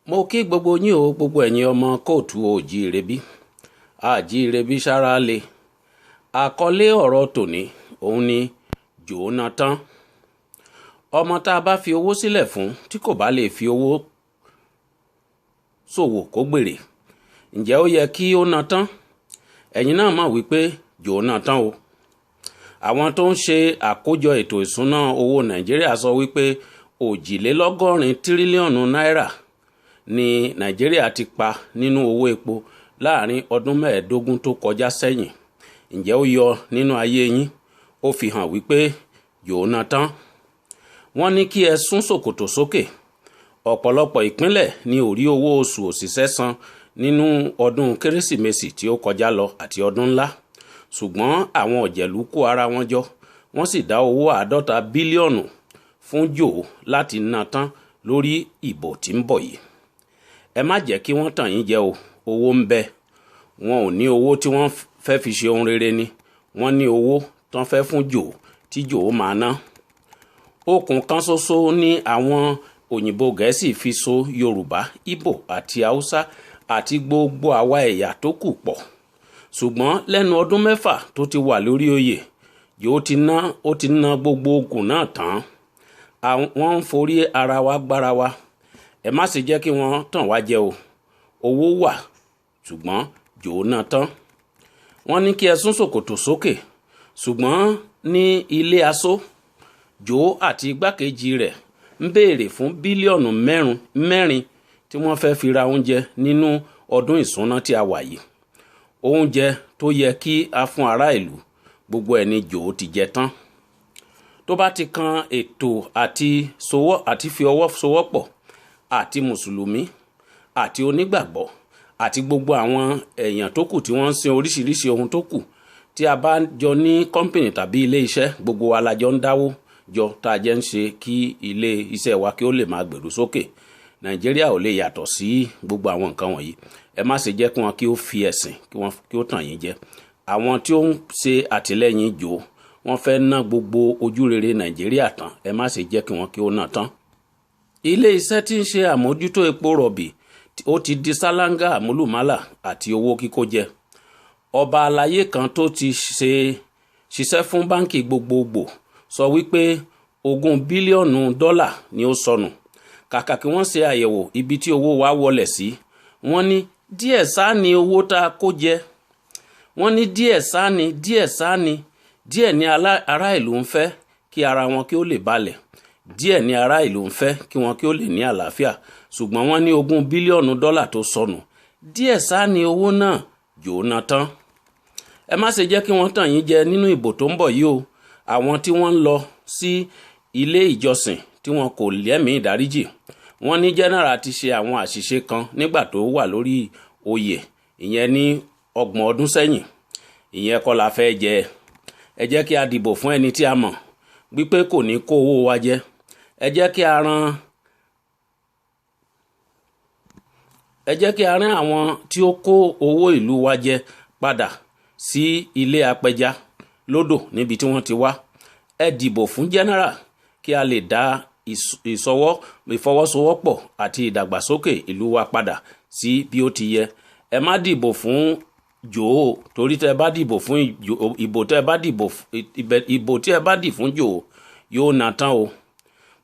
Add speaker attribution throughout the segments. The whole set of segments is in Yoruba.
Speaker 1: Mo kí gbogbo yín o, gbogbo ẹ̀yin ọmọ kóòtù òjíire bí àjíire bí sára le. Àkọlé ọ̀rọ̀ tòní òun ni Jonathan. Ọmọ tá a bá fi owó sílẹ̀ fún tí kò bá lè fi owó ṣòwò kó gbèrè, ǹjẹ́ ó yẹ kí ó na tán? Ẹ̀yin náà mọ̀ wípé Jonathan o. Àwọn tó ń ṣe àkójọ ètò ìṣúná owó Nàìjíríà sọ wípé 83 tírílíọ̀nù náírà ní Nàìjíríà ti pa nínú owó epo láàrin ọdún 15 tó kọjá sẹ́yìn. Ǹjẹ́ ó yọ nínú ayé yín? Ó fi hàn wípé Jonathan. Wọ́n ní kí ẹ sún ṣòkòtò sókè. Ọ̀pọ̀lọpọ̀ ìpínlẹ̀ ní ò rí owó oṣù òṣìṣẹ́ san nínú ọdún Kérésìmesì tí ó kọjá lọ àti ọdún ńlá. Ṣùgbọ́n àwọn ọ̀jẹ̀lú kó ara wọn jọ, wọ́n sì dá owó 50 bílíọ̀nù fún Joe láti ná tán lórí ìbò tí ń bọ̀ yìí. Ẹ má jẹ́ kí wọ́n tàn yín jẹ o, owó ń bẹ. Wọn ò ní owó tí wọ́n fẹ́ fi ṣe ohun rere ni. Wọ́n ní owó tán fẹ́ fún Joe tí Joe máa ná. Okùn kan ṣoṣo ní àwọn òyìnbó Gẹ̀ẹ́sì fi so Yorùbá, Ìgbò àti Haúsá àti gbogbo àwa ẹ̀yà tó kù pọ̀. Ṣùgbọ́n lẹ́nu ọdún 6 tó ti wà lórí oyè, Joe ti ná, ó ti ná gbogbo okùn náà tán. Wọ́n ń forí ara wa gbára wa. Ẹ má ṣe jẹ́ kí wọ́n tàn wá jẹ o. Owó wà, ṣùgbọ́n Joe ná tán. Wọ́n ní kí ẹ sún ṣòkòtò sókè, ṣùgbọ́n ní ilé aṣọ, Joe àti igbákejì rẹ̀ ń béèrè fún bílíọ̀nù mẹ́rin tí wọ́n fẹ́ fi ra oúnjẹ nínú ọdún ìṣúná tí a wà yìí. Oúnjẹ tó yẹ kí a fún ará ìlú, gbogbo ẹ̀ ni Joe ti jẹ tán. Tó bá ti kan ètò àti sowọ́ àti fi ọwọ́ sowọ́pọ̀ àti mùsùlùmí àti onígbàgbọ́ àti gbogbo àwọn èèyàn tó kù tí wọ́n ń sin oríṣiríṣi ohun tó kù, tí a bá jọ ní kọ́ńpìnì tàbí ilé iṣẹ́, gbogbo wa la jọ ń dáwó jọ tá a jẹ́ ń ṣe kí ilé iṣẹ́ wa kí ó lè máa gbèrú sókè. Nàìjíríà ò lè yàtọ̀ sí gbogbo àwọn nǹkan wọ̀nyí. Ẹ má ṣe jẹ́ kí wọ́n kí ó fi ẹ̀sìn kí wọ́n kí ó tàn yín jẹ. Àwọn tí ó ń ṣe àtìlẹ́yìn Joe, wọ́n fẹ́ ná gbogbo ojú rere Nàìjíríà tán. Ẹ má ṣe jẹ́ kí wọ́n kí ó ná tán. Ilé iṣẹ́ tí ń ṣe àmójútó epo rọ̀bì, ó ti di sálángà àmúlùmálà àti owó kíkó jẹ. Ọba aláyé kan tó ti ṣe ṣiṣẹ́ fún báńkì gbogbogbò sọ wípé 20 bílíọ̀nù dọ́là ni ó sọnù. Kàkà kí wọ́n ṣe àyẹ̀wò ibi tí owó wa wọlẹ̀ sí, wọ́n ní díẹ̀ sáà ní owó tá a kó jẹ. Wọ́n ní díẹ̀ sáà ní, díẹ̀ sáà ní, díẹ̀ ní ará ìlú ń fẹ́ kí ara wọn kí ó lè balẹ̀. Díẹ̀ ní ará ìlú ń fẹ́ kí wọn kí ó lè ní àlàáfíà. Ṣùgbọ́n wọ́n ní 20 bílíọ̀nù dọ́là tó sọnù, díẹ̀ sáà ní owó náà, jóná tán. Ẹ má ṣe jẹ́ kí wọ́n tàn yín jẹ nínú ìbò tó ń bọ̀ yìí o. Àwọn tí wọ́n ń lọ sí ilé ìjọsìn tí wọn kò lẹ́mìí ìdáríjì, wọ́n ní general ti ṣe àwọn àṣìṣe kan nígbà tó wà lórí oyè, ìyẹn ní 30 ọdún sẹ́yìn. Ìyẹn kọ́ la fẹ́ jẹ. Ẹ jẹ́ kí a dìbò fún ẹni tí a mọ̀ wípé kò ní kó owó wa jẹ. Ẹ jẹ́ kí a ran ẹ jẹ́ kí a rán àwọn tí ó kó owó ìlú wa jẹ padà sí ilé apẹja lódò níbi tí wọ́n ti wá. Ẹ dìbò fún general kí a lè dá ìsọwọ́ ìfọwọ́sowọ́pọ̀ àti ìdàgbàsókè ìlú wa padà sí bí ó ti yẹ. Ẹ má dìbò fún Joe, torí tẹ́ bá dìbò fún ìbò tẹ́ bá dìbò ìbò tí ẹ bá dì fún Joe yóò nà tán o.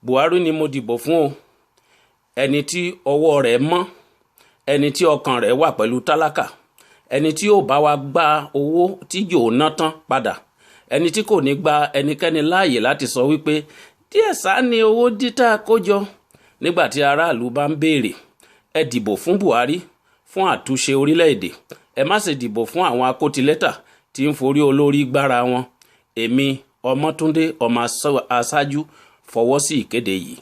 Speaker 1: Buhari ni mo dìbò fún o, ẹni tí ọwọ́ rẹ̀ mọ́, ẹni tí ọkàn rẹ̀ wà pẹ̀lú tálákà, ẹni tí yóò bá wa gba owó tí Joe ná tán padà, ẹni tí kò ní gba ẹnikẹ́ni láàyè láti sọ wípé díẹ̀ sáà ni owó dítà kó jọ nígbà tí aráàlú bá ń béèrè. Ẹ dìbò fún Buhari fún àtúnṣe orílẹ̀-èdè. Ẹ má ṣe dìbò fún àwọn akótilétà tí ń forí olórí gbára wọn. Èmi Ọmọ́túndé ọmọ aṣáájú fọwọ́ sí ìkéde yìí.